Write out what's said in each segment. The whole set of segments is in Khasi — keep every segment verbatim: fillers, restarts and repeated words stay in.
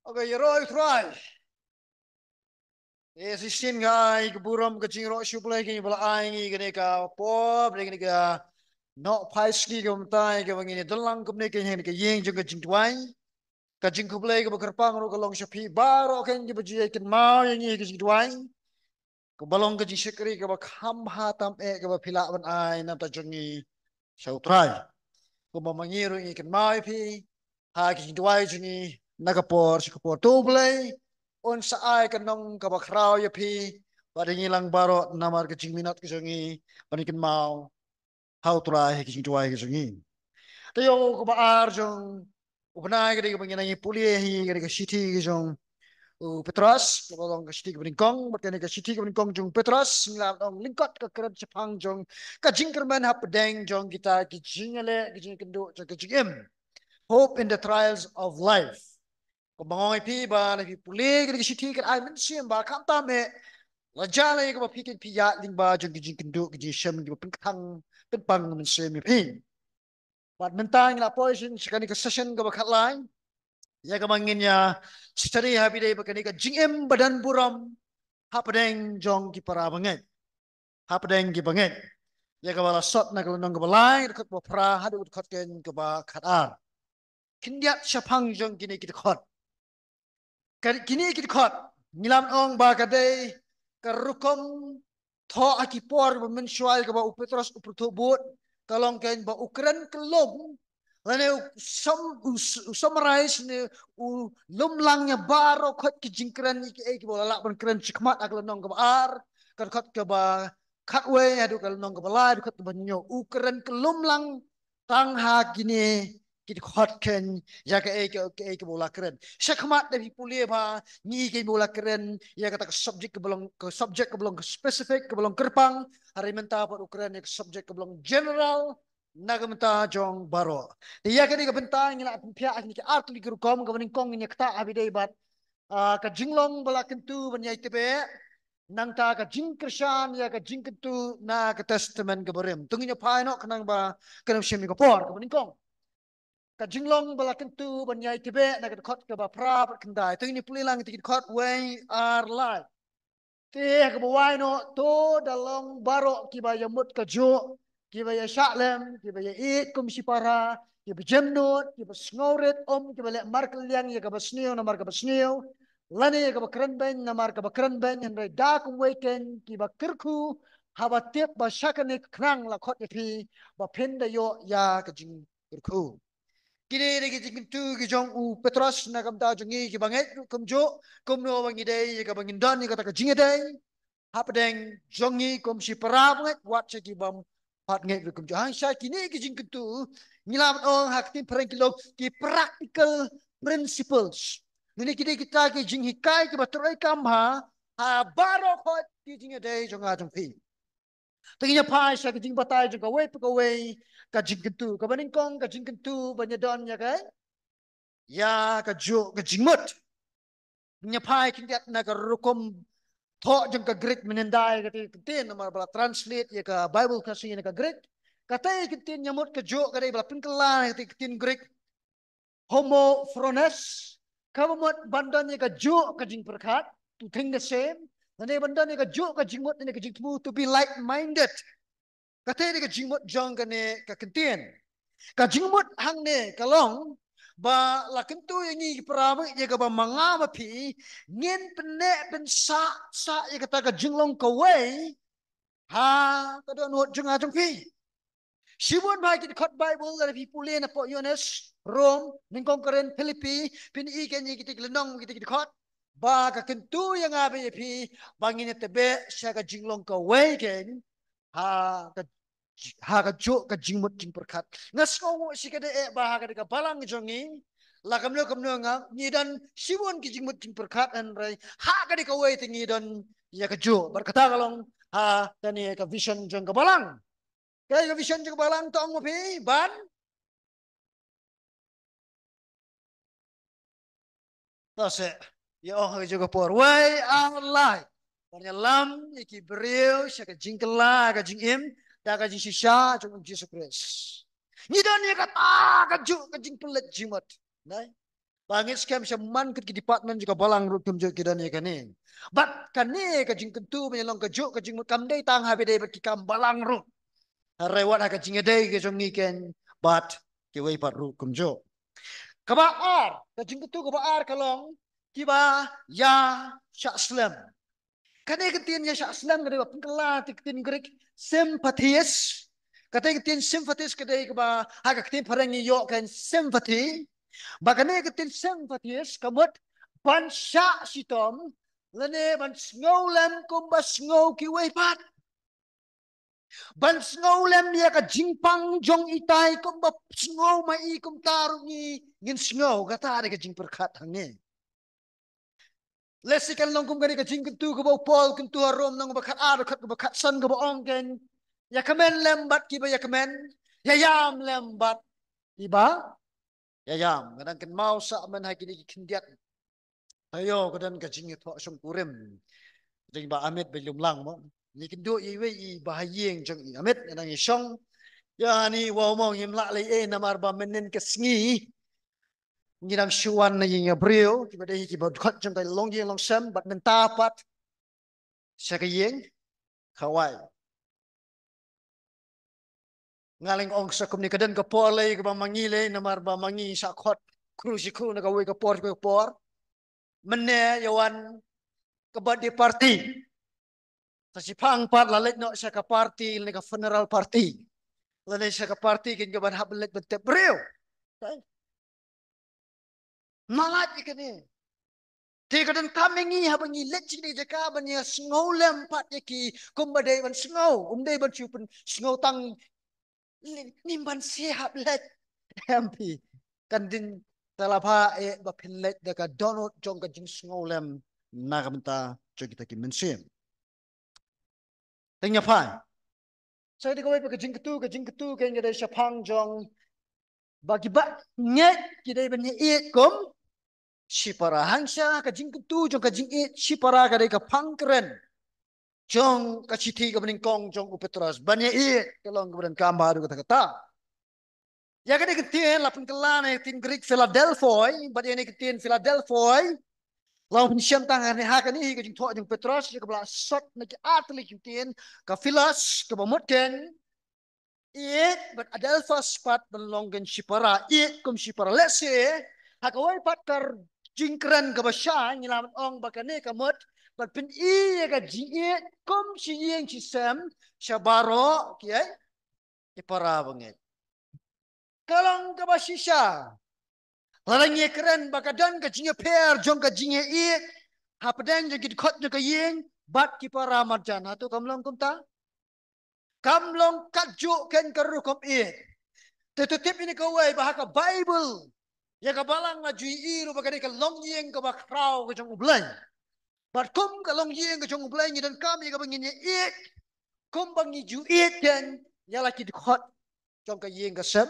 Okay, ïaroh ïa U Trai. Te shisien nga ai ka burom ka jingïaroh sha U Blei kane ba la ai ngi kane ka por, kane ka nohphai sngi kaba mynta kaba ngin ïa don lang kumne kane ha kane ka ïing jong ka jingduwai. Ka jingkhublei kaba kyrpang ruh ka long sha phi baroh keiñ kiba ju ïai kynmaw ïa ngi ha ka jingduwai. Kaba long ka jingshakri kaba kham bha tam eh kaba phi lah ban ai na ka bynta jong ngi sha U Trai. Kumba ma ngi ruh ngi kynmaw ïa phi ha ka jingduwai jong ngi na ka por sha ka por. To U Blei un sa ai ka nong kaba khraw ïa phi bad ïa ngi lang baroh namar ka jingminot ka jong ngi ban ïa kynmaw ha U Trai ha ka jingduwai ka jong ngi. Te ïa kaba ar jong u bnai ka dei kaba ngin nang ïa pule hi ka dei ka shithi ka jong u Petros, kaba long ka shithi kaba nyngkong, bad kane ka shithi kaba nyngkong jong u Petros ngi la ong lyngkot ka kren shaphang jong ka jingkyrmen hapdeng jong kita ki jingïaleh, ki jingïakynduh jong ka jingim. Hope in the trials of life. Kumba nga ong ïa phi ba lada phi pule kane ka shithi kan ai mynsiem ba khamtam eh la jia la ïa kaba phi keiñ phi ïaid lyngba jong ki jingkynduh ki jingshem kiba pynkthang pynpang mynsiem ïa phi. Bad mynta ngi la poi sha kane ka session kaba khatlai ïa kaba ngin ïa study ha phi dei ba kane ka jingim ba don burom hapdeng jong ki para bangeit. Hapdeng ki bangeit. Ïa kaba la sot na ka lynnong kaba lai, dkhot ba phra haduh dkhot keiñ kaba khatar. Khyndiat shaphang jong kine ki dkhot. Ka, kine ki dkhot ngi la ong ba ka dei ka rukom thoh ha ki por ba mynshuwa kaba u Petros u pyrthuh bud, ka long keiñ ba u kren kyllum lane u sum-, u s-, u summarize ne u lumlang ïa baroh khoit ki jingkren ïa kiei kiba u la lah ban kren shakhmat ha ka lynnong kaba ar, ka dkhot kaba khatwei haduh ka lynnong kaba lai, dkhot kaba hynñiew. U kren kyllum lang tang ha kine ki dkhot keiñ ïa kaei ka, kaei kaba u la kren. Shakhmat lada phi pule ba ngi keiñ ba u la kren ïa kata ka subject kaba long, ka subject kaba long ka specific, kaba long kyrpang. Hynrei mynta pat u kren ïa ka subject kaba long general na ka bynta jong baroh. Te ïa kane ka bynta ngi la pynphiah ha kine ki ar tylli ki rukom. Kaba nyngkong ngin ïa ktah ha phi dei bad, ah, ka jinglong ba la kyntu ban ïai tbeh, nangta ka jingkyrshan ïa ka jingkyntu na ka Testament kaba rim. To ngin ïa phai noh khnang ba kan ym shim ïa ka por. Kaba nyngkong, ka jinglong ba la kyntu ban ïai tbeh, na ka dkhot kaba phra bad khyndai. To ngin ïa pule lang ïa ki dkhot wei, ar, lai. Te ha kaba wai noh, to da long baroh kiba ïamut kajuh, kiba ïashah lem, kiba ïaieit kum shipara, kiba jemnud, kiba sngewrit, ym kiba leh markylliang ïa kaba sniew namar kaba sniew, lane ïa kaba kren beiñ namar kaba kren beiñ, hynrei da kumwei keiñ kiba kyrkhu, haba tip ba sha kane ka khnang la khot ïa phi, ba phin da ïoh ïa ka jingkyrkhu. Kine dei ki jingkyntu ki jong u Petros na ka bynta jong ngi ki bangeit ruh kumjuh, kumno ba ngi dei ïa kaba ngin don ïa kata ka jingïadei hapdeng jong ngi kum shipara bangeit, wat sha ki bym pat ngeit ruh kumjuh. Hangta sha kine ki jingkyntu ngi la ong ha ka ktien phareng ki long ki practical principles. Kine ki dei kita ki jinghikai kiba trei kam ha, ha baroh khoit ki jingïadei jong nga jong phi. Te ngin ïa phai sha ka jingbatai jong kawei pa kawei ka jingkyntu. Kaba nyngkong ka jingkyntu ban ïadon ïa ka, ïa kajuh ka jingmut. Ngin ïa phai khyndiat na ka rukom thoh jong ka Greek mynhyndai, kata ka ktien namar ba la translate ïa ka Bible Khasi na ka Greek. Kata ka ktien ïamut kajuh ka dei ba la pynkylla na kata ka ktien Greek homophrones, kaba mut ban don ïa kajuh ka jingpyrkhat, to think the same, lane ban don ïa kajuh ka jingmut, lane ka jingthmu, to be like-minded. Kata dei ka jingmut jong kane ka ktien. Ka jingmut hangne ka long ba la kyntu ïa ngi ki para bangeit ïa kaba ma nga ma phi ngin pynneh pynsah sah ïa kata ka jinglong kawei ha ka dohnud jong nga jong phi. Shibun bha ki dkhot Bible lada phi pule na poh Ïoannis, Rom, nyngkong Korinth, Philippi, phin i kane kita ki lynnong, kita ki dkhot ba ka kyntu ïa nga bad ïa phi ba ngin ïa tbeh sha ka jinglong kawei keiñ ha ka, ha kajuh ka jingmut jingpyrkhat. Nga sngewnguh shikatdei eh ba ha kane ka balang jong ngi, la kumno kumno nga, ngi don shibun ki jingmut jingpyrkhat, hynrei ha kane kawei te ngi don ïa kajuh. Bad kata ka long ha kane ka vision jong ka balang. Kaei ka vision jong ka balang, to ong ma phi, ban, to seh, ïa ong ha kajuh ka por, wei ar lai, ban ïalam ïa ki briew sha ka jingkylla ka jingim da ka jingshisha jong u Jisu Khrist. Ngi don ïa kata kajuh ka jingpynleit jingmut. Nai, Ba ngeit skhem sha man kut ki department jong ka balang ruh kumjuh ki don ïa kane. Bad kane ka jingkyntu ba ïa long kajuh ka jingmut kam dei tang ha ba dei bad ki kam balang ruh. Hynrei wat ha ka jingïadei ka jong ngi kein bad kiwei pat ruh kumjuh. Kaba ar, ka jingkyntu kaba ar ka long kiba ïa shah slem. Kane ka ktien ïa shah slem ka dei ba pynkylla te ka ktien Greek sympathies. Kata ka ktien sympathies ka dei kaba ha ka ktien phareng ngi ïoh kein sympathy. Ba kane ka ktien sympathies ka mut ban shah shitom lane ban sngew lem kumba sngew kiwei pat. Ban sngew lem ïa ka jingpang jong itai kumba sngew ma i kumta ruh ngi ngin sngew, kata dei ka jingpyrkhat hangne. Lehse kan long kum kane ka jingkyntu kaba u Paul kyntu ha Rom nang ba khat ar khat ba khat san kaba ong kein. Ïa kmen lem bad kiba ïa kmen, ïa ïam lem bad kiba ïa ïam. Nga dang kynmaw sa man ha kine ki khyndiat. Taïew ka don ka jingïathoh shongkurim jong i Bah Amit Bailumlang mo. Ngi kynduh ïa iwei i bah ha ïing jong i Amit nga dang ïashong. Ïa ni wow mo ngim lah leh ei namar ba mynnin ka sngi ngi dang shu wan na ïing ïa briew kiba dei kiba dkhot jong ka longïing longsem bad mynta pat sha ka ïing kawei. Nga leng ong sa kumne ka don ka por lei kaba ma ngi lei namar ba ma ngi sa khot khru shi khru na kawei ka por kawei ka por. Mynne ïa wan ka birthday party. Sa shiphang pat la leit noh sha ka party lane ka funeral party. Lane sha ka party kin ka ban hap leit ban tep briew. Mlait ïa kane. Te ka donkam ïa ngi haba ngi leit sha kane ka jaka ban ïa sngew lem pat ïa ki kumba dei ban sngew. Um dei ban shu pynsngew tang lim ban seh hap leit. Em phi. Kan dei tang la ba eh ba phin leit da ka dohnud jong ka jingsngew lem na ka bynta jong kita ki mynsiem. Tang ïa phi. Sa dei kawei pat ka jingkyntu, ka jingkyntu ka dei shaphang jong ba kiba ngeit ki dei ban ïaieit kum shipara. Hangta ka jingkyntu jong ka jingïeit shipara ka dei ka phang kren jong ka shithi kaba nyngkong jong u Petros. Ban ïaieit ka long kaba donkam bha haduh katta katta. Ïa kane ka ktien la pynkylla na ka ktien Greek Philadelphoi, bad ïa kane ka ktien Philadelphoi la pynshem tang ha kane hi ka jingthoh jong u Petros ïa kaba la sot na ki artylli ki ktien, ka philos kaba mut kein ïeit, bad adelphos pat ban long kein shipara, ïeit kum shipara. Lehse ha kawei pat ka jingkren kaba shai ngi lah ban ong ba kane ka mut ban pyni ïa ka jingïeit kum shi ïing shi sem sha baroh ki ei ki para bangeit. Ka long kaba shisha lada ngi kren ba ka don ka jingïapher jong ka jingïaieit hapdeng jong ki dkhot jong ka ïing bad ki para marjan. Hato kam long kumta? Kam long katjuh kein ka rukom ïeit. Te to tip ïa kane kawei ba ha ka Baibl ïa ka balang nga ju ïohi ruh ba ka dei ka longïing kaba khraw ka jong U Blei. Bad kum ka longïing ka jong U Blei ngi donkam ïa kaba ngin ïaieit kumba ngi ju ïeit kein ïa la ki dkhot jong ka ïing ka sem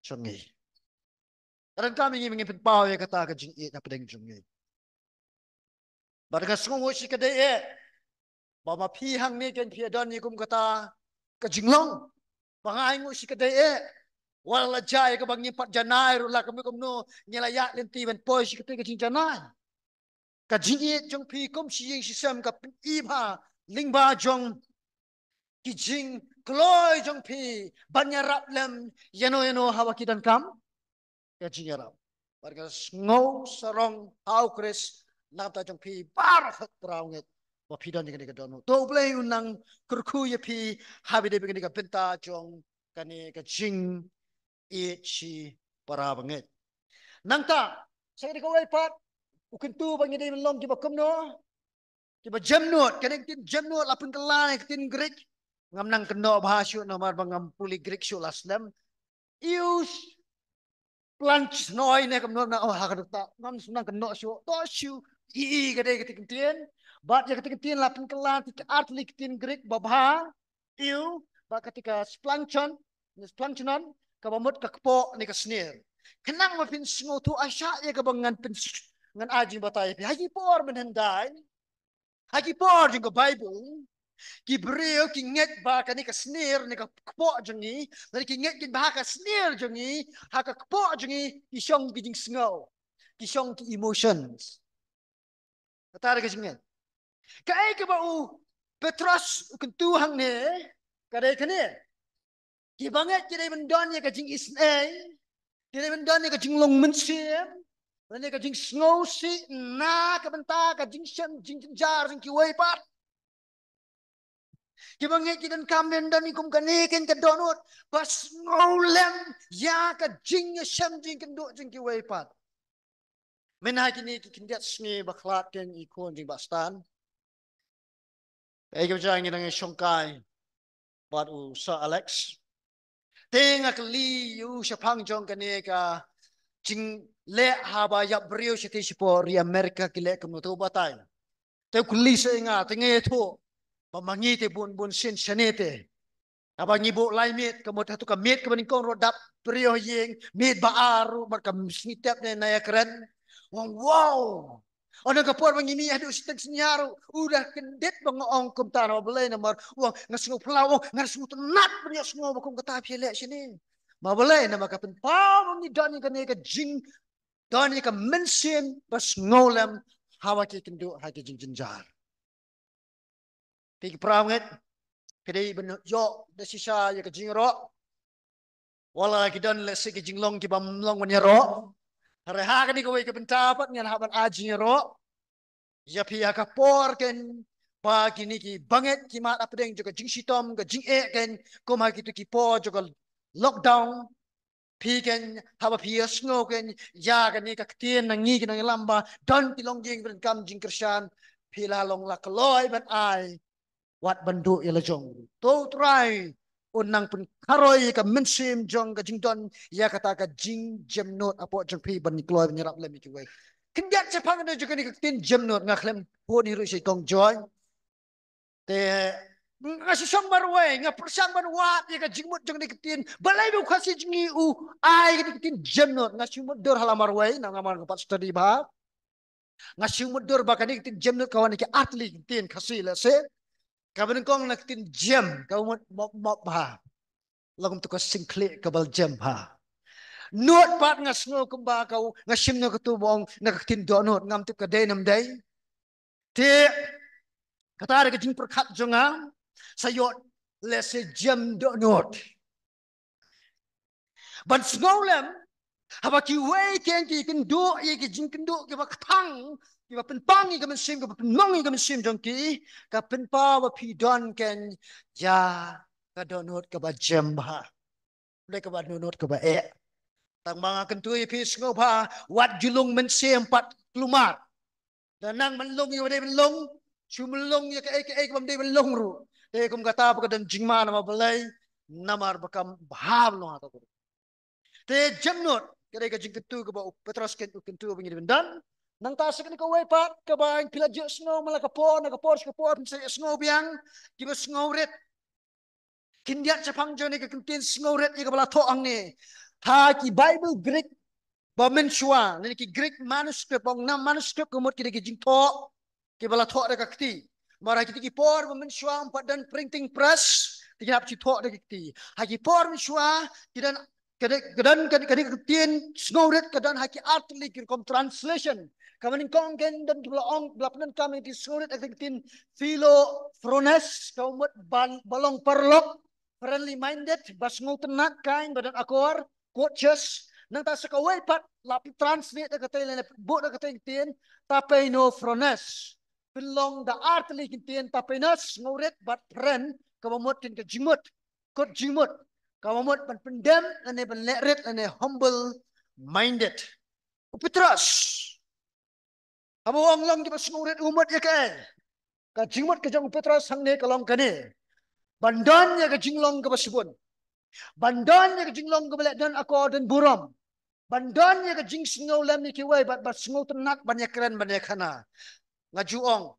jong ngi. Ka donkam ïa ngi ba ngin pynpaw ïa kata ka jingïeit hapdeng jong ngi. Bad nga sngewnguh shikatdei eh ba ma phi hangne kein phi don ïa kum kata ka jinglong. Ba nga ainguh shikatdei eh wat la jia ïa kaba ngim pat janai ruh la kumno kumno ngi la ïaid lynti ban poi sha kata ka jingjanai. Ka jingïeit jong phi kum shi ïing shi sem ka pyni bha lyngba jong ki jingkloi jong phi ban ïarap lem ïano ïano haba ki donkam ka jingïarap. Bad nga sngew sarong ha U Khrist na ka bynta jong phi baroh para bangeit ba phi don ïa kane ka dohnud. To U Blei un nang kyrkhu ïa phi haba dei bad kane ka bynta jong kane ka jingïeit shipara bangeit. Nangta sa kane kawei pat u kyntu ba ngi dei ban long kiba kumno? Kiba jemnud. Kane ka ktien jemnud la pynkylla na ka ktien Greek. Ngam nang kynnoh bha shuh namar ba ngam pule Greek shuh la slem. Ius planch noi ne kumno na oh ha ka dukta ngam nang kynnoh shuh to shu i i ka dei ka ktien. Bad ïa ka ktien la pynkylla na ka artylli ka ktien Greek ba bha iu bad kata ka splanchnon ne splanchnon kaba mut ka kpoh ne ka snier. Khnang ba phin sngewthuh aisha ïa kaba ngan pyn ngan ai jingbatai ïa phi ha ki por mynhyndai. Ha ki por jong ka Baibl ki briew ki ngeit ba kane ka snier ne ka kpoh jong ngi, lane ki ngeit kein ba ha ka snier jong ngi, ha ka kpoh jong ngi ki shong ki jingsngew. ki shong ki emotions. Kata ka jingngeit. Kaei kaba u Petros u kyntu hangne, ka dei kane. Kiba ngeit ki dei ban don ïa ka jingisynei, ki dei ban don ïa ka jinglong mynsiem, lane ka jingsngewsih na ka bynta ka jingshem jingjynjar jong kiwei pat. Kiba ngeit ki donkam ban don kum kane keiñ ka dohnud ba sngewlem ïa ka jingïashem jingkynduh jong kiwei pat. Mynta ha kine ki khyndiat sngi ba khlad keiñ i khun jong i Bah Stan. Ei, ka jingïadei ngi dang ïashongkai bad u Sir Alex. Te nga kylli ïa u shaphang jong kane ka jingleh haba ïap briew shatei shipor, ri Amerika ki leh kumno, te u batai. Te u kylli sa ïa nga, te nga ïathuh ba ma ngi te bun bun sien shane te, haba ngi buh lai miet, ka mut hato ka miet kaba nyngkong ruh dap briew ha ïing, miet ba ar ruh bad ka sngi tep ne na ïa kren. Ong, wow. Ong, na ka por ba ngi mih haduh shiteng synñia ruh, u da kyndit ba nga ong kumta. Namar balei? Namar u ong, nga sngew phyllaw, u ong, nga sngew tynnat ban ïohsngew ba kum kata phi leh shane. Namar balei? Namar ka pynpaw ba ngi don ïa kane ka jing, don ïa ka mynsiem ba sngewlem haba ki kynduh ha ki jingjynjar. Phi ki para bangeit, phi dei ban ïoh da shisha ïa ka jingïaroh. Wat la ki don lehse ki jinglong kiba ym long ban ïaroh, hynrei ha kane kawei ka bynta pat ngan hap ban ai jingïaroh ïa phi ha ka por keiñ ba kine ki bangeit ki mad hapdeng jong ka jingshitom, ka jingeh keiñ, kum ha kito ki por jong ka lockdown. Phi keiñ, haba phi ïohsngew keiñ ïa kane ka ktien na ngi ki nongïalam ba don ki longïing ba donkam jingkyrshan, phi la long la kloi ban ai, wat ban duh ïa la jong. To U Trai un nang pynkharoi ïa ka mynsiem jong ka jingdon ïa kata ka jingjemnud hapoh jong phi ban kloi ban ïarap lem ïa kiwei. Khyndiat shaphang jong kane ka ktien jemnud, nga khlem phone hi ruh sha i Kong Joy. Te nga shu shong marwei, nga pyrshang ban wad ïa ka jingmut jong kane ka ktien. Balei ba u Khasi jong ngi u ai kane ka ktien jemnud? Nga shu mutdur ha la marwei, namar nga pat study bha. Nga shu mutdur ba kane ka ktien jemnud ka wan na ki artylli ki ktien Khasi lehse. Kaba nyngkong na ka ktien jem, kaba mut mop mop bha. Long kumto ka sngewkhlieh kaba la jem bha. Nud pat nga sngew kumba ka, nga shim na katu ba ong na ka ktien dohnud, ngam tip ka dei ne ym dei. Te kata dei ka jingpyrkhat jong nga, sa ïoh lehse jem dohnud. Ban sngewlem haba kiwei keiñ ki kynduh ïa ki jingkynduh kiba kthang, kiba pynpang ïa ka mynsiem, kiba pynmong ïa ka mynsiem jong ki, ka pynpaw ba phi don keiñ ïa ka dohnud kaba jem bha. Dei kaba dohnud kaba eh. Tang ba nga kyntu ïa phi sngewbha, wat ju lung mynsiem pat kulmar. Da nang ban lung ïa ba dei ban lung, shu ban lung ïa kaei kaei kaba ym dei ban lung ruh. Te kum kata ba ka don jingma, namar balei? Namar ba kam bha ban lung ha kata. Te jemnud, ka dei ka jingkyntu kaba u Petros keiñ u kyntu ba ngi dei ban don. Nangta sa kane kawei pat kaba phi la ju sngewbha man la ka por na ka por sha ka por, phin sa ïohsngew biang, kiba sngewrit. Khyndiat shaphang jong kane ka ktien sngewrit ïa kaba la thoh hangne. Ha ki Bible Greek ba mynshuwa, lane ki Greek manuscript, ba ong na manuscript ka mut ki dei ki jingthoh kiba la thoh da ka kti. Namar ha kiti ki por ba mynshuwa ym pat don printing press, te ki hap shu thoh da ka kti. Ha ki por mynshuwa ki don, ka dei, ka don, ka dei, ka dei ka ktien sngewrit ka don ha ki artylli ki rukom translation. Kaba nyngkong keiñ don kiba la ong, ba la pyndonkam ïa ka ktien sngewrit ha ka ktien philophrones, ka mut ba, ba long paralok, friendly minded, ba sngewtynnat, kind, ba don akor, courteous. Nangta sa kawei pat la translate da katei lane buh da katei ktien, tapeinophrones. Pynlong da artylli ki ktien, tapeinos, sngewrit, bad phron, kaba mut keiñ ka jingmut, kut jingmut, kaba mut ban pyndem lane ban lehrit lane humble minded. U Petros, haba u ong long kiba sngewrit, u mut ïa kaei? Ka jingmut ka jong u Petros hangne ka long kane: ban don ïa ka jinglong kaba shibun, ban don ïa ka jinglong kaba leh don akor don burom, ban don ïa ka jingsngewlem ïa kiwei, bad, bad sngewtynnat ban ïakren ban ïakhana. Nga ju ong,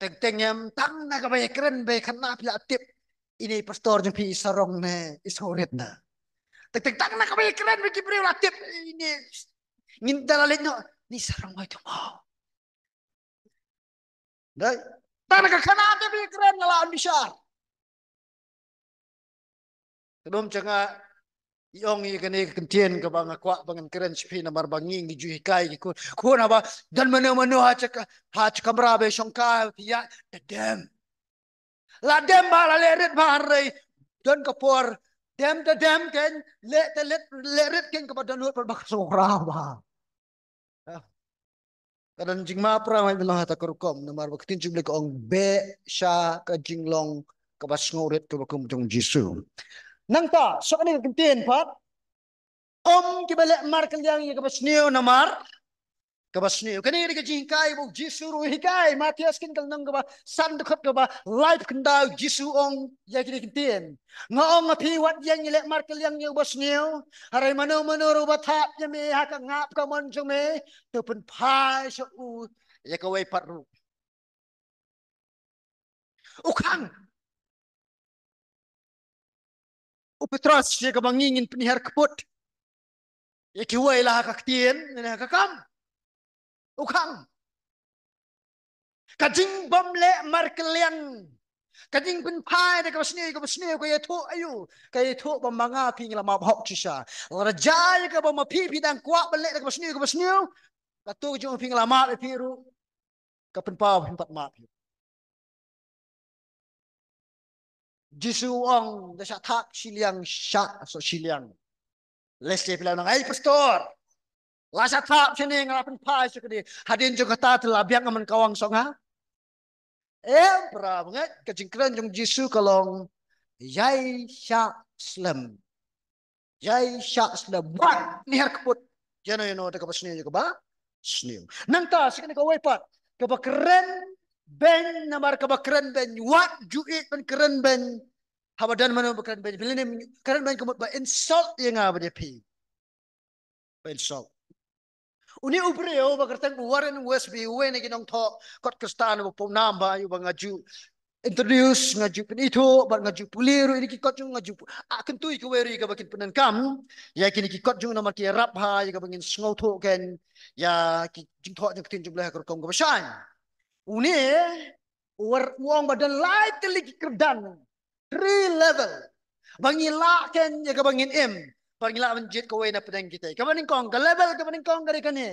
teng teng em, tang na kaba ïakren ba ïakhana phi la tip ine i pastor jong phi i sarong ne i sngewrit na. Teng teng tang na kaba ïakren ba ki briew la tip ine, ngin da la leit noh, ni sarong wai tu mo. Dei. Tang na ka khana te ba ïakren la la an bishar. Kdom janga Ïong ïa kane ka kyntien kaba nga kwah ba ngan kren sha phi namar ba ngi ngi ju hikai ki khun. Khun haba don mano mano ha cha ka, ha cha kamra ba shongkai phi ïa, da dem. La dem ba la leh rit ba hynrei don ka por dem da dem ken leh te leh leh rit ken kaba don lut ba ka sngewkhraw ba. Ka don jingma pra ngai ba long ha ta ka rukom namar ba ka ktien jong U Blei ka ong beh sha ka jinglong kaba sngewrit kaba kum jong Jisu. Nangta sa kane ka ktien pat, ym kiba leh markylliang ïa kaba sniew namar kaba sniew. Kane ka dei ka jinghikai ba U Jisu ruh u hikai. Mathaios kane ka lynnong kaba san dkhot kaba laiphew khyndai U Jisu u ong ïa kine ki ktien. Nga ong ha phi wat ïeng ïa leh markylliang ïa uba sniew. Hynrei mano mano ruh ba thap ïa me ha ka ngap ka mon jong me, to pynphai sha u ïa kawei pat ruh. U khang. U Petros ïa kaba ngi ngin pynhiar kput ïa kiwei la ha ka ktien ne ha ka kam. U khang. Ka jingbym leh markylliang, ka jingpynphai da kaba sniew ïa kaba sniew ka ïathuh aïu? Ka ïathuh ba ma nga phi ngi la map hok shisha. Lada jia ïa kaba ma phi phi dang kwah ban leh da kaba sniew ïa kaba sniew, kato ka jong phi ngi la map ïa phi ruh. Ka pynpaw phin pat map ïa. Jisu u ong da shah thap shiliang shah soh shiliang. Lehse phi la nang, "Ei pastor, la shah thap shane nga la pynphai sha kane, hadien jong kata te la biang man kawang song ha." Em pra bangeit, ka jingkren jong Jisu ka long ïai shah slem. Ïai shah slem. Wat nihar kput ïano ïano da kaba sniew ïa kaba sniew. Nangta sa kane kawei pat kaba kren beiñ namar kaba kren beiñ wat ju ïeit ban kren beiñ. Haba don mano ba kren beiñ, beiñ lane kren beiñ ka mut ba insult ïa nga bad ïa phi. Ba insult. Une u briew ba kyrteng u Warren Wiersbe, uwei na ki nongthoh kot Khristan ba pawnam ba ïa uba nga ju introduce, nga ju pynithuh bad nga ju pule ruh ïa ki kot jong u, nga ju pu-, ah, kyntu ïa kiwei ruh ïa kaba kin pyndonkam ïa kine ki kot jong u namar ki ïarap ha ïa kaba ngin sngewthuh kein ïa ki jingthoh jong ka ktien jong U Blei ha ka rukom kaba shai. Une u War-, u ong ba don lai tylli ki kyrdan, three level, ba ngi lah kein ïa kaba ngin im, ba ngi lah ban jied kawei na pdeng kita. Kaba nyngkong, ka level kaba nyngkong ka dei kane.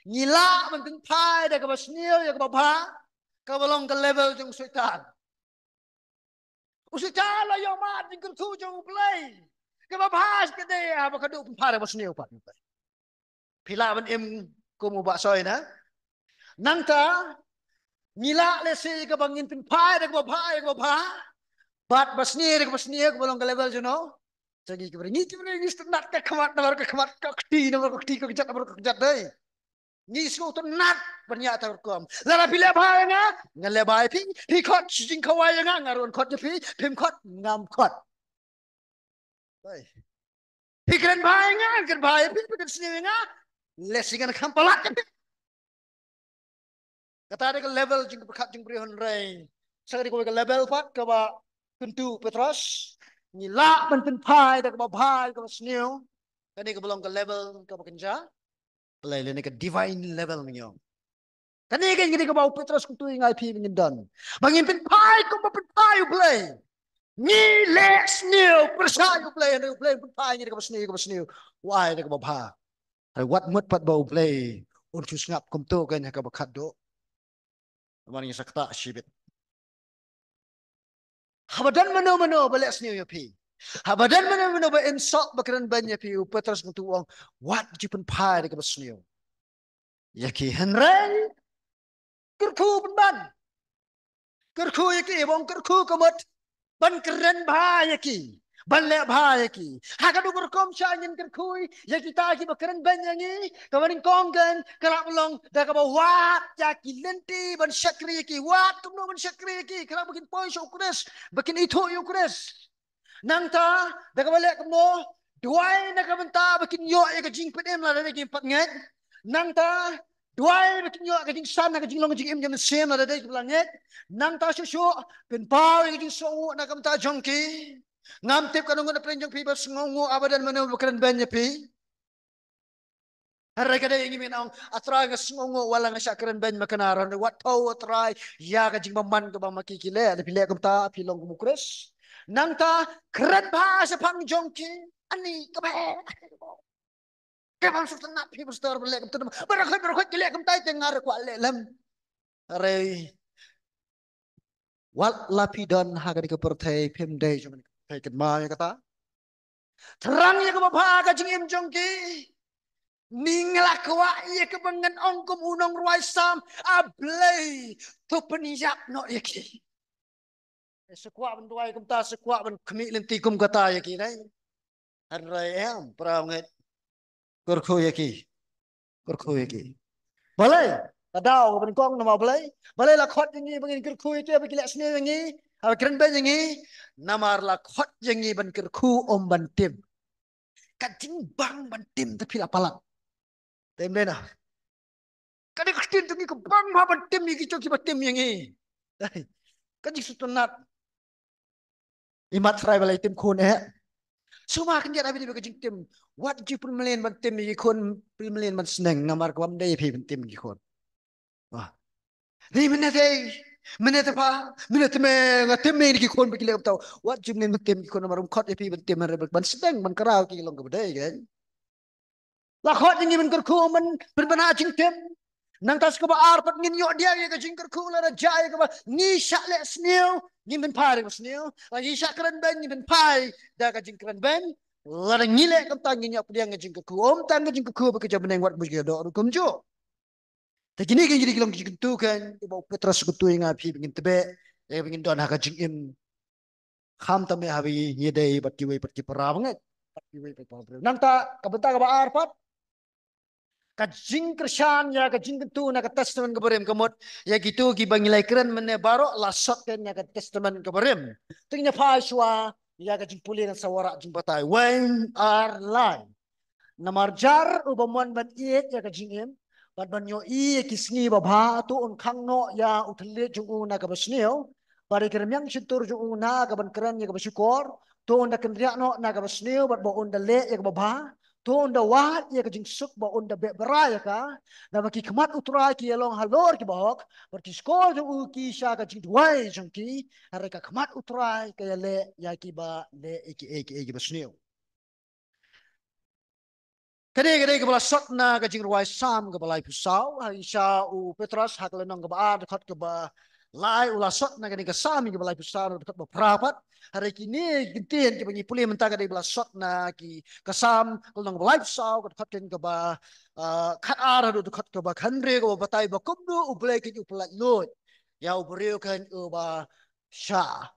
Ngi lah ban pynphai da kaba sniew ïa kaba bha, kaba long ka level jong u Soitan. U Soitan la ïoh mad jingkyrkhu jong U Blei. Kaba bha ka dei haba ka dei u pynphai da kaba sniew pat. Phi lah ban im kum u Bah Soi na. Nangta ngi lah lehse ïa kaba ngin pynphai da kaba bha ïa kaba bha, bad ba sniew da kaba sniew kaba long ka level jong no. Sa ngi ki briew, ngi ki briew ngi sngewtynnat ka khmat namar ka khmat, ka kti namar ka kti, ka kjat namar ka kjat dei. Ngi sngewtynnat ban ïa ta rukom. Lada phi leh bha ïa nga, ngan leh bha ïa phi. Phi khot jingkhawai ïa nga, nga ruh ngan khot ïa phi. Phim khot, ngam khot. Hei. Phi kren bha ïa nga, ngan kren bha ïa phi, phi kren sniew ïa nga, lehse ngan kham palat ïa phi. Kata dei ka level jingpyrkhat jong u briew, hynrei sa ka dei kawei ka level pat kaba kyntu u Petros. Ngi lah ban pynphai da kaba bha, da kaba sniew. Kane kaba long ka level kaba kynja Blei lane ka divine level ngi ong. Kane ka ngi dei kaba u Petros kyntu ïa nga ïa phi ba ngin don. Ba ngin pynphai kumba pynphai U Blei. Ngi leh sniew pyrshah ïa U Blei, hynrei U Blei pynphai ngi da kaba sniew, kaba sniew. U ai da kaba bha. Hynrei wat mut pat ba U Blei un shu sngap kumto kein ha kaba khatduh. Namar ngi sa ktah shibit. Haba don mano mano ba leh sniew ïa phi, haba don mano mano ba insult, ba kren beiñ ïa phi, u Petros kyntu u ong, wat ju pynphai da kaba sniew ïa ki, hynrei kyrkhu pynban. Kyrkhu ïa ki, ba ong kyrkhu ka mut ban kren bha ïa ki, ban leh bha ïa ki. Ha ka dei ka rukom sha ngin kyrkhu ïa kita kiba kren beiñ ïa ngi. Kaba nyngkong kein ka lah ban long da kaba wad ïa ki lynti ban shakri ïa ki, wad kumno ban shakri ïa ki, ka lah ba kin poi sha u Khrist, ba kin ithuh ïa u Khrist. Nangta da kaba leh kumno, duwai na ka bynta ba kin ïoh ïa ka jingpynim lada dei kim pat ngeit. Nangta duwai ba kin ïoh ka jingsan ha ka jinglong jingim jong mynsiem lada dei kim pat ngeit. Nangta shuh shuh pynpaw ïa ka jingsngewnguh na ka bynta jong ki. Ngam tip katno ngut na pdeng jong phi ba sngewnguh haba don mano ba kren beiñ ïa phi. Hynrei ka dei ngi mih ong, A Trai, nga sngewnguh wat la nga shah kren beiñ ma kane, hynrei wat thew A Trai ïa ka jingbymman kaba ma ki ki leh. Lada phi leh kumta phi long kum u Khrist. Nangta kren bha shaphang jong ki. Ani ka ba. Ka bang suk tang na phi pastor ba leh kumta. Barakhat barakhat ki leh kumta te nga re kwah leh lem. Re. Wat la phi don ha kane ka pyrthei phim dei jong kane ka pyrthei kynmaw ïa kata. Thrang ïa kaba bha ka jingim jong ki. Ni nga la kwah ïa kaba ngan ong kum u nongrwai Salm, A Blei to pynïap noh ïa ki. Sa kwah ban duwai kumta, sa kwah ban khmih lynti kum kata ïa ki dei. Hynrei em, para ngeit. Kyrkhu ïa ki. Kyrkhu ïa ki. Balei? Ka daw ka ban kong namar balei? Balei la khot ïa ngi ba ngin kyrkhu ïa ki, ba ki leh sniew ïa ngi, ba kren beiñ ïa ngi? Namar la khot ïa ngi ban kyrkhu, ym ban tim. Ka jingbang ban tim te phi la palat. Te em dei na. Ka dei ka ktien jong ngi ka bang bha ban tim ïa ki jong ki ba tim ïa ngi. Dei. Ka jingsngewtynnat. Imat Trai ba la ïa tim khun eh. Sngewma khyndiat ha phi dei ka jingtim. Wat ju pynmlien ban tim ïa ki khun, pynmlien ban sneng namar ka bym dei phi ban tim ïa ki khun. Wah. Ni mynne te, mynne te pa, mynne te me, nga tim ïa ki khun ba ki leh kumta. Wat ju pynmlien ban tim ïa ki khun namar ym khot ïa phi ban tim, ban sneng ban kraw ki long kaba dei kan. La khot ïa ngi ban kyrkhu, ym ban pynbna jingtim. Nangta sa kaba ar pat ngin ïoh diaw ïa ka jingkyrkhu lada jia ïa kaba ngi shah leh sniew, ngin pynphai da kaba sniew. Lada ngi shah kren beiñ, ngin pynphai da ka jingkren beiñ. Lada ngi leh kumta ngin ïoh pdiang ïa ka jingkyrkhu. Ym tang ka jingkyrkhu ba ka jaw bneng, wat buh ka doh ruh kumjuh. Te kine ki, kine ki long ki jingkyntu kan, kiba u Petros u kyntu ïa nga phi ba ngin tbeh, ïa ba ngin don ha ka jingim. Khamtam eh ha ba ïadei bad kiwei pat ki para bangeit, bad kiwei pat ki para briew. Nangta ka bynta kaba ar pat, ka jingkyrshan ïa ka jingkyntu na ka Testament kaba rim, ka mut ïa kito kiba ngi la ïakren mynne baroh la sot kan ïa ka Testament kaba rim. Te ngin ïa phai shuwa ïa ka jingpule ngan sa wanrah jingbatai wei ar lai. Namar jar uba mon ban ïeit ïa ka jingim bad ban ïohi ïa ki sngi babha, to un khang noh ïa u thylliej jong u na kaba sniew, bad ïa ki rmiang shyntur jong u na ka ban kren ïa kaba shukor. To un da kynriah noh na kaba sniew bad ba un da leh ïa kaba bha. To un da wad ïa ka jingsuk bad un da beh bra ïa ka. Naba ki khmat u Trai ki ïa long halor kiba hok, bad ki shkor jong u ki sha ka jingduwai jong ki. Hynrei ka khmat u Trai ka ïa leh ïa kiba leh ïa kiei kiei kiba sniew. Ka dei, ka dei kaba la sot na ka jingrwai Salm kaba laiphew saw, ha i sha u Petros ha ka lynnong kaba ar, dkhot kaba lai, u la sot na kane ka Salm kaba laiphew saw, dkhot ba phra pat. Hynrei kine ki ktien kiba ngi pule mynta ka dei ba la sot na ki, ka Salm ka lynnong kaba laiphew saw, ka dkhot kan kaba, ah, khat ar haduh dkhot kaba khathynriew, kaba batai ba kumno U Blei kan u pyllait luid ïa u briew kan uba shah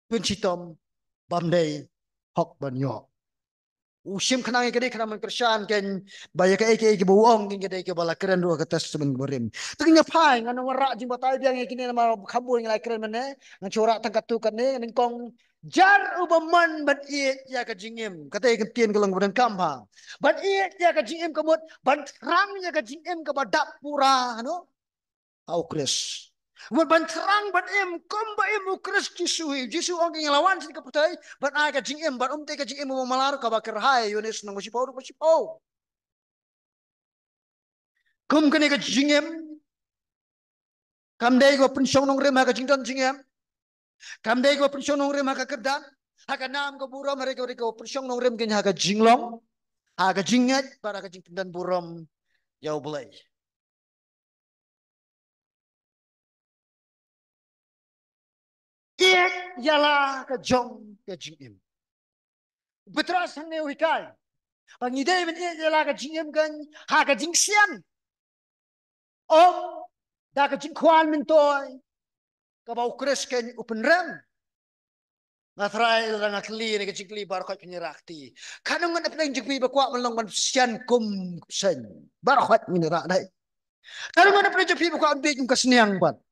pynshitom bym dei hok ban ïoh. U shim khnang ïa ka dei khnang ban kyrshan kan ba ïa kaei kaei kiba u ong kan ka dei kaba la kren ruh ha ka Testament barim. Te ngin ïa phai, ngan wanrah jingbatai biang ïa kine namar kham bun ngi la kren mynne, ngan shu wanrah tang katto katne, nyngkong, jar uba mon ban ïeit ïa ka jingim. Kata ka ktien ka long ba donkam bha. Ban ïeit ïa ka jingim ka mut ban thrang ïa ka jingim kaba dap pura, no? Ha u Khrist. Mut ban thrang ban im kumba im u Khrist Jisu hi. Jisu ong, ngi la wan sha ka pyrthei ban ai ka jingim, bad ym dei ka jingim ba malar, kaba kyrhai, Ïoannis lynnong ba shiphew, ba shiphew. Kum kane ka jingim, kam dei kaba pynshong nongrim ha ka jingdon jingem. Kam dei kaba pynshong nongrim ha ka kyrdan, ha ka nam ka burom, hynrei ka dei kaba pynshong nongrim kan ha ka jinglong, ha ka jingngeit bad ha ka jingpyndon burom ïa U Blei. Ïeit ïa la ka jong ka jingim. U Petros hangne u hikai ba ngi dei ban ïeit ïa la ka jingim kan ha ka jingsian, ym da ka jingkwah myntoi kaba u Khrist kan u pynrem. Nga trai, lada nga kylli ïa kane ka jingkylli, baroh khoit phin ïa rah kti. Katno ngut na pdeng jong phi ba kwah ban long ban sian kum u Khrist? Baroh khoit ngin ïa rah, dei. Katno ngut na pdeng jong phi ba kwah ban bieit kum ka sniang pat?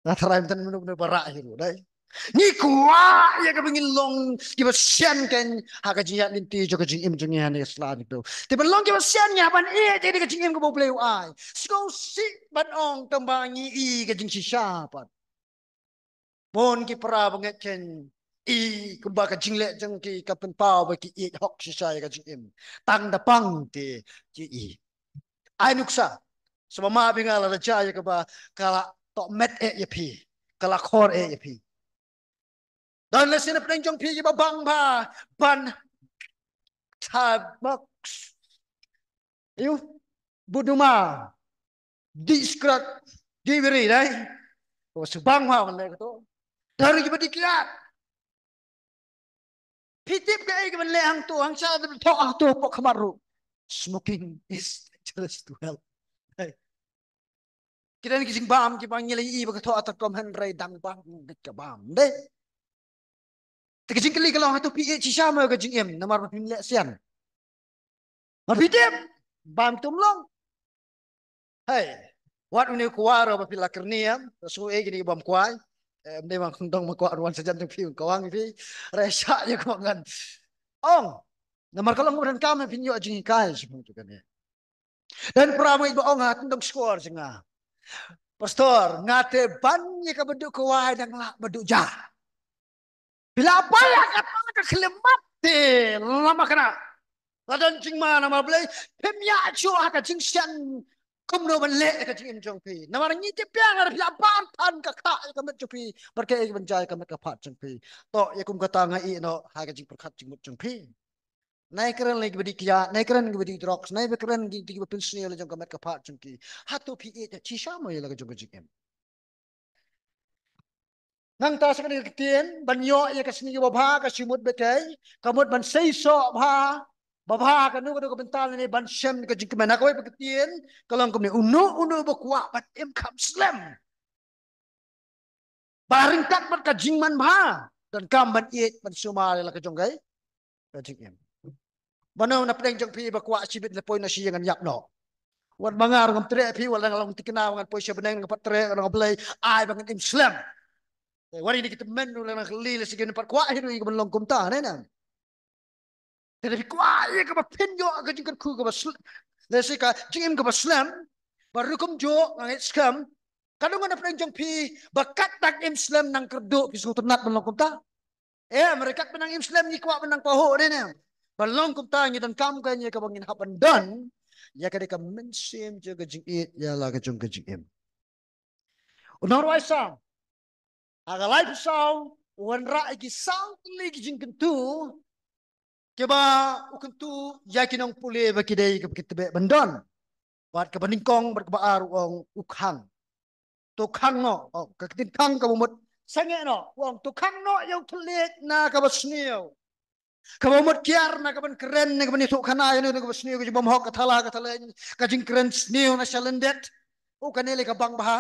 Nga trai, mynta mano mano ba rah hi ruh, dei. Ngi kwah ïa kaba ngin long kiba sian kan ha ka jingïaid lynti jong ka jingim jong ngi hangne ha sla jong ngi. Te ban long kiba sian ngi hap ban ïeit ïa ka jingim kaba U Blei u ai. Sngewsih ban ong tang ba ngi i ka jingshisha pat. Bun ki para bangeit kan i kumba ka jingleh jong ki ka pynpaw ba ki ïeit hok shisha ïa ka jingim. Tang da pang te ki i. Ai nuksa, sngewbha ma bynga lada jia ïa kaba ka la tohmet eh ïa phi, ka la khor eh ïa phi. Tang lehse na pdeng jong phi kiba bang bha ban tha bok, ïu, buduma, diskrak, dibiri dei. Ko sbang bha ban leh kato. Dari kiba dikhiat. Phi tip kaei kaban leh hangto, hangta da thoh hangto hapoh khmat ruh. Smoking is dangerous to health. Hei. Ki don ki jingbam kiba ngi la ïohi ba ka thoh ha tyrkhong hynrei dang bam ngeit ka bam. Dei. Te ka jingkylli ka long hato phi ïeit shisha mo ïa ka jingim namar ba phim leh sian. Ma phi tip, bam tum long. Hei, wat une u kwah ruh ba phi la kyrni em, sngew ei kine ki bym kwah. Em, dei ma kong dong ma kwah ruh wan sa jan jong phi, wan kawang phi. Re shah ïa ka ngan. Ong, namar ka long ba donkam em phin ïoh jinghikai sha phi tu kane. Don para bangeit ba ong ha tendong shkor jong nga. Pastor, nga te ban ïa kaba duk kwai dang lah ba duk ja. Phi la pala ka tang ka khlieh mat te lama kana. La don jingma namar Blei, phim ïa shuh ha ka jingsian kumno ban leh ka jingim jong phi. Namar ngi te pia ngar phi la ban than ka kha ïa ka met jong phi, bad kaei ban jia ïa ka met ka phad jong phi. To ïa kum kata nga ïeh noh ha ka jingpyrkhat jingmut jong phi. Nai kren lei kiba dikhiat, nai kren kiba di drugs, nai ba kren ki kiba pynsniew la jong ka met ka phad jong ki. Hato phi ïeit shisha mo ïa la ka jong ka jingim. Nangta sa kane ka ktien ban ïoh ïa ka sngi kaba bha ka shimut ba tei, ka mut ban sei soh bha, ba bha kano kano ka bynta ne ban shem ka jingkmen. Ha kawei pat ka ktien ka long kumne, uno uno ba kwah ban im kham slem. Ba ryngkat bad ka jingman bha donkam ban ïeit ban sumar ïa la ka jong ka, ka jingim. Mano na pdeng jong phi ba kwah shibit la poi na shi ïa ngan ïap noh. Wat ma nga ruh ngam treh phi, wat la nga long thikna ngan poi sha bneng ngan pat treh, ngan ong Blei ai ba ngan im slem. Te wat ïa kine ki tymmen ruh la ngan kylli lehse kin pat kwah hi ruh ïa ka ban long kumta ne na. Te lada phi kwah ïa kaba phin ïoh ka jingkyrkhu kaba slem, lehse ka jingim kaba slem, ba rukom jong nga ngeit skhem ka dang na pdeng jong phi ba kat dang im slem nang kyrduh phi sngewtynnat ban long kumta. Em, re kat ba nang im slem ngi kwah ba nang pahuh ne ne. Ban long kumta ngi donkam ka ïa kaba ngin hap ban don ïa ka dei ka mynsiem jong ka jingïeit ïa la ka jong ka jingim. U nongrwai Salm ha ka laiphew saw u wanrah ïa ki saw tylli ki jingkyntu kiba u kyntu ïa ki nongpule ba ki dei kaba ki tbeh ban don. Bad kaba nyngkong bad kaba ar u ong u khang. To khang noh, oh, ka ktien khang kaba mut sangeh noh, u ong to khang noh ïa u thylliej na kaba sniew. Kaba mut kiar na kaban kren na kaban ïathuh khana ïa na kaba sniew ka jingbymhok ka thala ka thala ka jingkren sniew na shalyndet. U kane lei ka bang bha.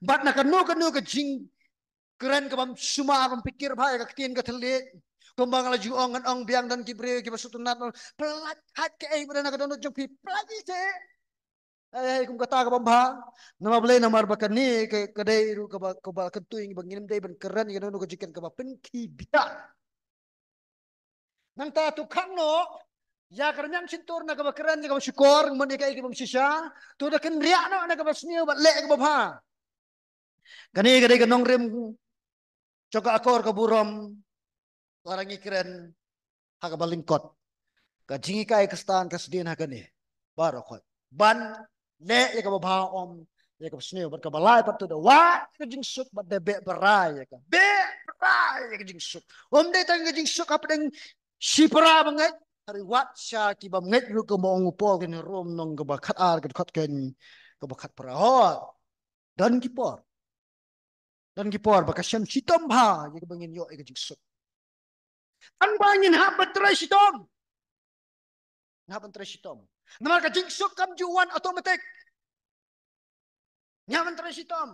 Bad na kano kano ka jingkren kabym sumar bym pyrkhat bha ïa ka ktien ka thylliej. Kumba nga la ju ong ngan ong biang don ki briew kiba sngewtynnat, pynlait hait kaei ba don ha ka dohnud jong phi, pynlait ïa te. Hei, hei, kum kata ka bym bha. Namar Blei namar ba kane ka, ka dei ruh kaba, kaba kyntu ïa ngi ba ngim dei ban kren ïa kano kano ka jingkren kaba pynkhih bitar. Nangta to khang noh ïa ka rmiang shyntur na kaba kren ïa kaba shukor, ngan ong ïa kaei kaba bym shisha. To da kynriah noh na kaba sniew bad leh ïa kaba bha. Kane ka dei ka nongrim jong ka akor ka burom. Lada ngi kren ha kaba lyngkot, ka jinghikai Khristan ka sdien ha kane baroh khoit ban leh ïa kaba bha, ym ïa kaba sniew. Bad kaba lai pat to da wad ka jingsuk bad da beh brai ïa ka, beh brai ïa ka jingsuk. Ym dei tang ka jingsuk hapdeng shipara bangeit, hynrei wat sha ki bym ngeit ruh, kumba ong u Paul ha ki Rom lynnong kaba khatar, ka dkhot kaba khatphra. Hooid, don ki por, don ki por ba ka shem shitom bha ïa kaba ngin ïoh ïa ka jingsuk. Tang ba ngin hap ban trei shitom. Ngin hap ban trei shitom. Namar ka jingsuk kam ju wan automatic. Ngin hap ban trei shitom.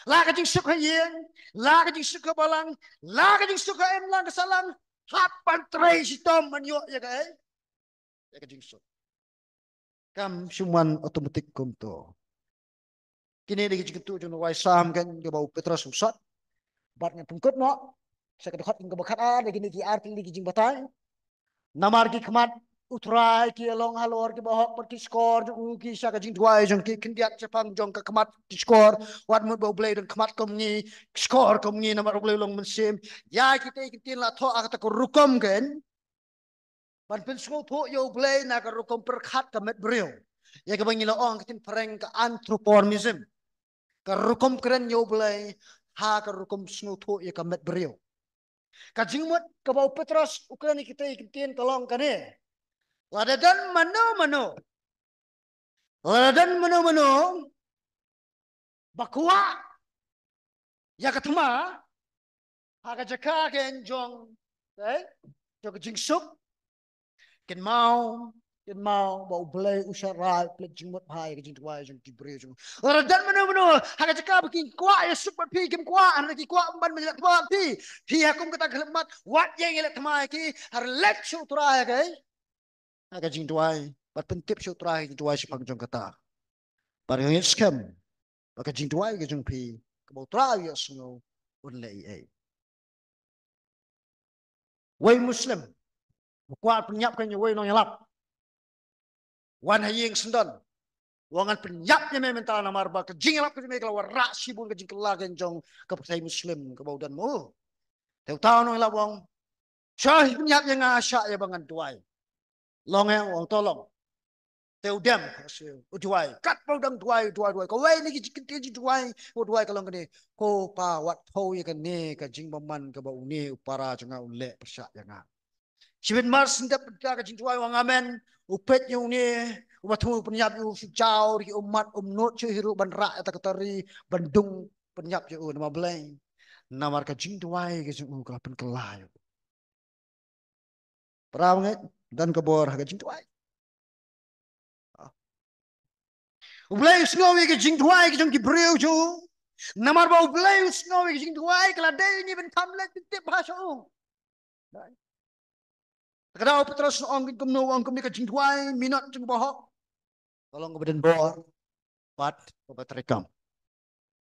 La ka jingsuk ha ïing, la ka jingsuk ha balang, la ka jingsuk ha imlang ka sahlang, hap ban trei shitom ban ïoh ïa kaei, ïa ka jingsuk. Kam shym wan automatic kumto. Kine dei ki jingkyntu jong u nongrwai Salm keiñ kaba u Petros u sot. Bad ngan pynkut noh sha ka dkhot kaba khatar, da kine ki ar tylli ki jingbatai. Namar ki khmat U Trai ki long halor kiba hok bad ki shkor jong u ki sha ka jingduwai jong ki, khyndiat shaphang jong ka khmat ki shkor. Wat mut ba U Blei don khmat kum ngi, shkor kum ngi, namar U Blei u long mynsiem. Ïa kita ki ktien la thoh ha kata ka rukom keiñ ban pynsngewthuh ïa U Blei na ka rukom pyrkhat ka met briew, ïa kaba ngi la ong ka ktien phareng ka anthropomorphism. Ka rukom kren ïa U Blei ha ka rukom sngewthuh ïa ka met briew. Ka jingmut kaba u Petros u kren ïa kita ki ktien ka long kane. Lada don mano mano, lada don mano mano ba kwah ïa ka thma ha ka jaka ka jong, eh, jong ka jingsuk, kynmaw, kynmaw ba U Blei u shah rai, pynleit jingmut bha ïa ka jingduwai jong ki briew jong u. Lada don mano mano ha ka jaka ba ki kwah ïa suk bad phi, kim kwah, hynrei ki kwah ban ïaleh thma bad phi, phi ha kum kata ka khyllipmat wat ïeng ïaleh thma ïa ki, hynrei leit sha U Trai ha ka, ha ka jingduwai, bad pyntip sha U Trai ha ka jingduwai shaphang jong kata. Bad nga ngeit skhem ba ka jingduwai ka jong phi, kaba U Trai u ïohsngew, un leh ei ei. Wei Muslim u kwah pynïap ïa uwei u nongïalap. Wan ha ïing syndon, u ong ngan pynïap ïa me mynta namar ba ka jingïalap ka jong me ka la wanrah shibun ka jingkylla ka jong ka pyrthei Muslim kaba u don ma u. Te uta u nongïalap u ong, shah pynïap ïa nga, shah ïa ba ngan duwai. Long eh? U ong to long. Te u dem, u duwai. Katba u dang duwai, duwai, duwai, kawei na ki jingkyntien jingduwai, u duwai ka long kane: Ko Pa, wat thew ïa kane ka jingbymman kaba une u para jong nga u leh pyrshah ïa nga. Shibit mar shen dep da ka jingduwai u ong amen, u peit ïa une uba thmu pynïap ïa u, shu jaw ïa ki ummat, um nud shuh hi ruh ban rah ïa kata ka tari ban dung pynïap ïa u. Namar balei? Namar ka jingduwai ka jong u ka la pynkylla ïa u. Para bangeit, don ka bor ha ka jingduwai. U Blei u sngew ïa ka jingduwai ka jong ki briew jong u. Namar ba U Blei u sngew ïa ka jingduwai, ka la dei ïa ngi ban kham leit pyntip bha sha u. Ka daw Petros u ong kumno, u ong kumne: Ka jingduwai minot jong u bahok ka long kaba don bor bad kaba treikam.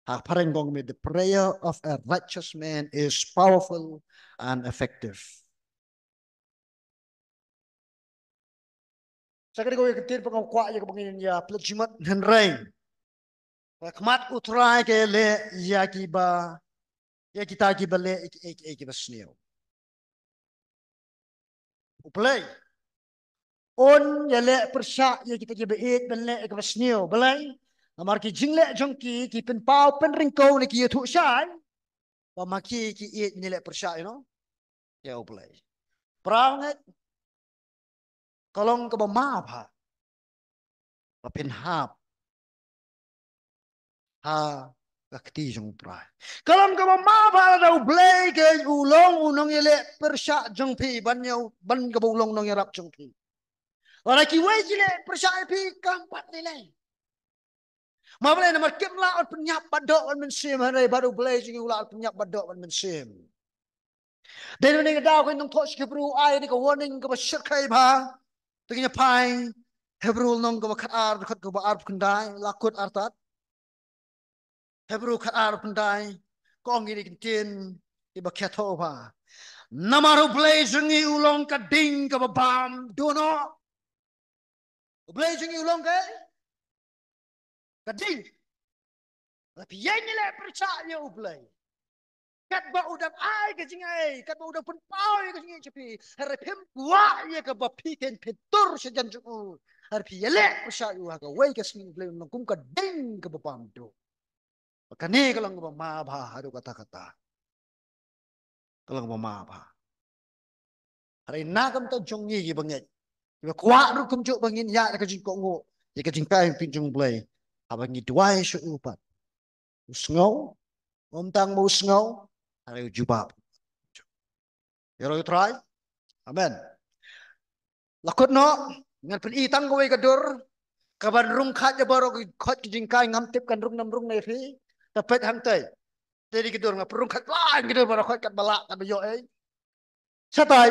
Ha phareng ka ong kumne: The prayer of a righteous man is powerful and effective. Sa kane kawei ka ktien ba nga kwah ïa kaba ngin ïa pynleit jingmut, hynrei ha khmat U Trai ka ïaleh ïa kiba, ïa kita kiba leh ïa kiei kiei kiba sniew. U Blei un ïaleh pyrshah ïa kita kiba ïeit ban leh ïa kaba sniew. Balei? Namar ki jingleh jong ki ki pynpaw pynryngkew ne ki ïathuh shai ba ma ki ki ïeit ban ïaleh pyrshah ïa u, ïa U Blei. Para bangeit, ka long kaba ma bha ba phin hap ha ka kti jong U Trai. Ka long kaba ma bha lada U Blei ka u long u nongïaleh pyrshah jong phi, ban ïa u, ban kaba u long nongïarap jong phi. Lada kiwei ki leh pyrshah ïa phi, kam pat lei lei. Ma balei? Namar kim lah ban pynïap bad doh bad mynsiem, hynrei bad U Blei jong ngi u lah ban pynïap bad doh bad mynsiem. Dei na kane ka daw ka nongthoh Hebru u ai kane ka warning kaba shyrkhei bha. Te ngin ïa phai Hebru lynnong kaba khatar, dkhot kaba arphew khyndai, la kut artat. Hebru khatar arphew khyndai, ka ong kine ki ktien kiba khia thoh bha: Namar U Blei jong ngi u long ka ding kaba bam duh noh. U Blei jong ngi u long ka, ka ding. Lada phi ïeng ïaleh pyrshah ïa U Blei, katba u dang ai ka jingaiei, katba u dang pynpaw ïa ka jingaiei sha phi, hynrei phim kwah ïa kaba, phi keiñ phin tur shajan jong u. Hynrei phi ïaleh pyrshah ïa u, ha kawei ka sngi U Blei un long kum ka ding kaba bam duh. Ba kane ka long kaba ma bha haduh katta katta. Ka long kaba ma bha. Hynrei na ka bynta jong ngi kiba ngeit, kiba kwah ruh kumjuh ba ngin ïaid ha ka jingkohnguh ïa ka jinghikai jong U Blei, haba ngi duwai sha u pat, u sngew. Ym tang ba u sngew, hynrei u jubab. Ïaroh ïa U Trai. Amen. La kut noh, ngan pyni tang kawei ka dur kaban rung khat ïa baroh ki khot ki jinghikai, ngam tip kan rung ne ym rung na ïa phi. Te peit hangtei. Te dei ki dur, nga pynrung khat lang ki dur baroh khot, katba lah, katba ïoh ei. Shatai,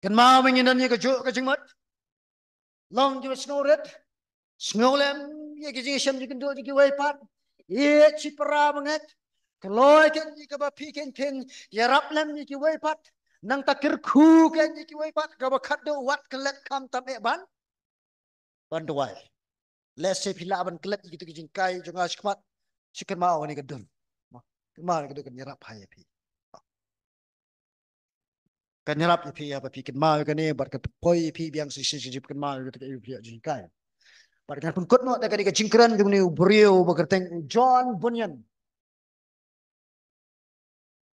kynmaw ba ngin don ïa kajuh ka jingmut. Long kiba sngewrit. Sngew lem ïa ki jingshem jingkynduh jong kiwei pat. Ïeit shipara bangeit. Kloi keiñ ïa kaba phi keiñ phin ïarap lem ïa kiwei pat. Nangta kyrkhu keiñ ïa kiwei pat, kaba khatduh wat klet khamtam eh ban, ban duwai. Lehse phi lah ban klet ïa kito ki jinghikai jong nga shakhmat. Shu kynmaw ïa kane ka dur. Kynmaw ïa kane ka dur, kan ïarap bha ïa phi. Kan ïarap ïa phi haba phi kynmaw ïa kane, bad kan pynpoi ïa phi biang shisien shisien phi kynmaw ïa kito ki jinghikai. Bad kan pynkut noh da kane ka jingkren jong une u briew ba kyrteng u John Bunyan.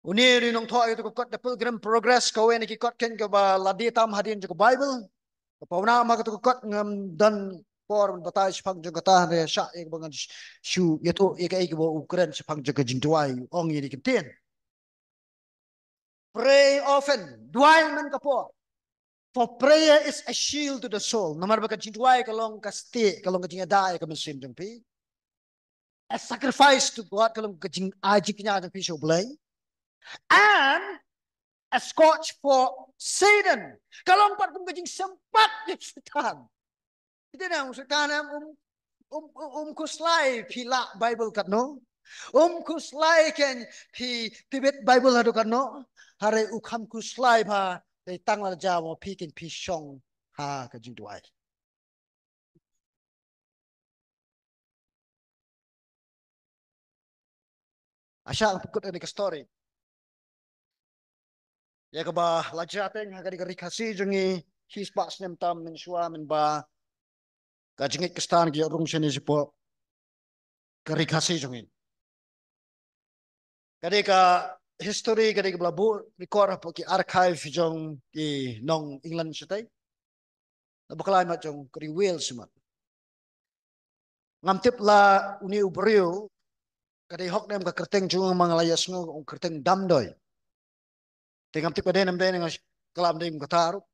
Une u nongthoh ïa katu ka kot The Pilgrim Progress, kawei na ki kot keiñ kaba la die tam hadien jong ka Bible. Ka pawnam ha katu ka kot ngam don por ban batai shaphang jong kata, hynrei shah ïa kaba ngan shu ïathuh ïa kaei kaba u kren shaphang jong ka jingduwai, u ong ïa kane ka ktien: Pray often, duwai man ka por. For prayer is a shield to the soul. Namar ba ka jingduwai ka long ka stieh, ka long ka jingïada ïa ka mynsiem jong phi. A sacrifice to God, ka long ka jingai jingkñia jong phi sha U Blei. And a scourge for Satan. Ka long pat kum ka jingsympat ïa u Soitan. Phi tip ne, u Soitan em, um, um, um, um khuslai phi lah Bible katno. Um khuslai keiñ phi, phi bit Bible haduh katno. Hynrei u kham khuslai bha, dei tang lada jia mo phi keiñ phi shong ha ka jingduwai. Nga shah pynkut ïa kane ka story ïa kaba la jia teng ha kane ka ri Khasi jong ngi, shispah snem tam mynshuwa mynba ka jingngeit Khristan ka ïoh rung shane shapoh ka ri Khasi jong ngi. Ka dei ka history, ka dei kaba la buh record hapoh ki archive jong ki nong England shatei. Na bakla mat jong ka ri Wales mat. Ngam tip la une u briew ka dei hok ne em, ka kyrteng jong u ma nga la ïohsngew, u kyrteng Damdoi. Te ngam tip ka dei ne em dei, nga klam dei kum kata ruh.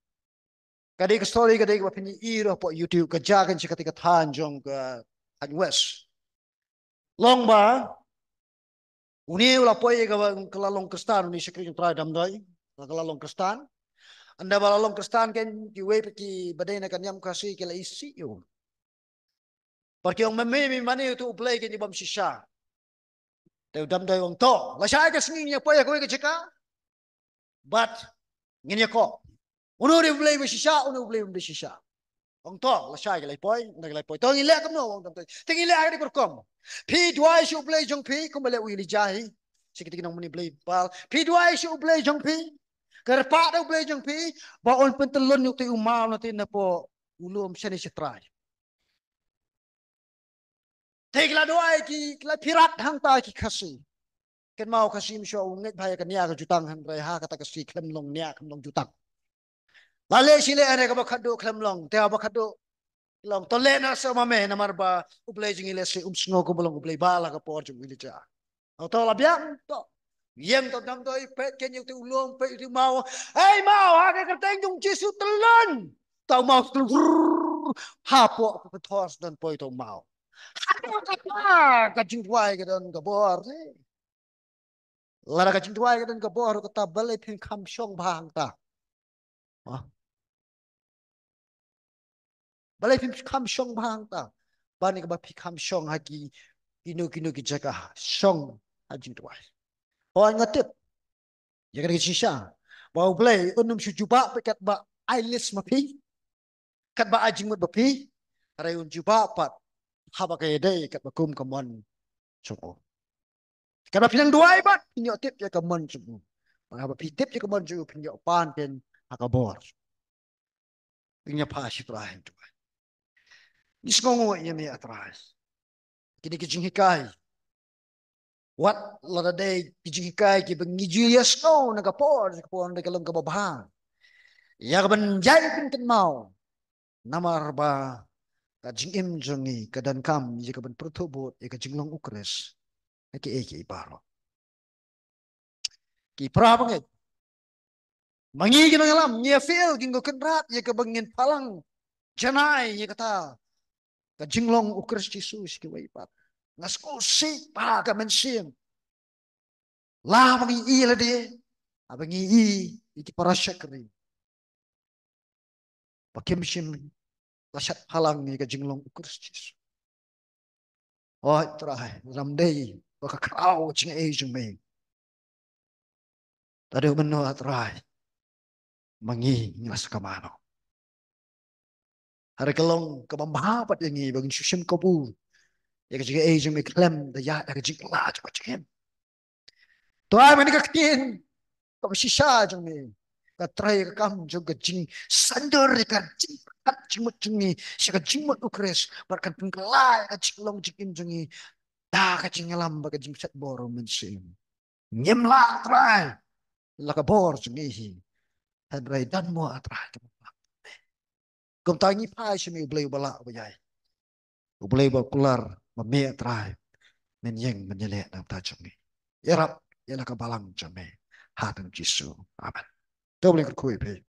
Ka dei ka story ka dei kaba phin ïohi ruh hapoh YouTube, ka jia keiñ sha kata ka thaiñ jong ka thaiñ West. Long ba une u la poi ïa kaba ka la long Khristan, une u shakri jong U Trai Damdoi, ka la long Khristan. Ynda ba la long Khristan keiñ kiwei pat kiba dei na ka niam Khasi ki la isih ïa u. Bad ki ong, me, me, me mane uto U Blei keiñ uba ym shisha. Te u Damdoi u ong, to lashai ka sngi ngin ïa poi ha kawei ka jaka bad ngin ïa koh uno u dei U Blei uba shisha, uno U Blei uba ym dei shisha. U ong, to lashai, ki la poi. Ynda ki la poi, to ngin leh kumno, u ong u Damdoi. Te ngin leh ha kane ka rukom. Phi duwai sha U Blei jong phi kumba leh u Elijah hi sha kita ki nongmane blei Baal. Phi duwai sha U Blei jong phi, kyrpad ïa U Blei jong phi ba un pyntyllun ïa utei u maw na te napoh u lum shane sha trai. Te ki la duwai, ki, ki la phirat hangta ki Khasi. Kynmaw Khasi mynshuwa u ngeit bha ïa ka nia ka jutang, hynrei ha kata ka sngi khlem long nia, khlem long jutang. La leh shi leh, hynrei kaba khatduh khlem long. Te kaba khatduh long, to leh noh sa ma me, namar ba U Blei jong ngi lehse um sngew kumba long u blei Baal ha ka por jong u Elijah. To la biang, to ïeng, to Damdoi peit keiñ ïa utei u lum, peit ïa utei u maw. Ei maw, ha ka kyrteng jong U Jisu tyllun. To u maw tyllun, brrr, hapoh ka kynthor sdang poi to u maw. Haduh katta ka jingduwai ka don ka bor. Lada ka jingduwai ka don ka bor, kata balei phim kham shong bha hangta? Ha? Balei phim kham shong bha hangta ban ïa kaba phi kham shong ha ki kino kino ki jaka, shong ha jingduwai. Hooid, nga tip ïa kane ka jingshisha ba U Blei un ym shu jubab phi katba ai list ma phi, katba ai jingmut ma phi, hynrei un jubab pat haba ka ïadei katba kum ka mon jong u. Katba phi nang duwai pat phin ïoh tip ïa ka mon jong u. Bad haba phi tip ïa ka mon jong u phin ïoh pan keiñ ha ka bor. Phin ïa phai sha U Trai, duwai. Ngi sngewnguh ïa me, A Trai. Kine ki jinghikai, wat lada dei ki jinghikai kiba ngi ju ïohsngew na ka por, ka por, na ka long kaba bha, ïa kaban ïai pynkynmaw. Namar ba ka jingim jong ngi ka donkam ïa kaban pyrthuh bud ïa ka jinglong U Khrist ha kiei kiei baroh. Ki para bangeit, ma ngi ki nongïalam ngi ïa feel, ngi kynrad ïa kaba ngin phalang janai ïa kata ka jinglong U Khrist Jisu sha kiwei pat. Nga sngewsih bha ka mynsiem. La ba ngi ïohi lade, haba ngi ïohi ïa ki para shakri ba kim shym la shad phalang ïa ka jinglong U Khrist Jisu. Hooid Trai, lada ym dei ba ka khraw jingaiei jong me, lada mynno, A Trai, ma ngi ngi la sngewkmen. Hynrei ka long kaba bha pat ïa ngi ba ngin shu shim kabu ïa ka jingaiei jong me khlem da ïaid ha ka jingkylla jong ka jingim. To ai ma ngi ka ktien kaba shisha jong me, ka trei ka kam jong ka jingsynshar ïa ka jingpyrkhat jingmut jong ngi sha ka jingmut U Khrist, bad kan pynkylla ïa ka jinglong jingim jong ngi da ka jingïalam bad ka jingshad bor U Mynsiem. Ngim lah Trai la ka bor jong ngi hi. Hynrei don mo a Trai ka bor. Kumta ngi phai sha me U Blei uba lah uba ïai. U Blei ba kular ba me a Trai. Men ïeng men ïaleh na ka bynta jong ngi. Ïarap ïa la ka balang jong me. Ha kyrteng Jisu. Amen. To U Blei kyrkhu ïa phi.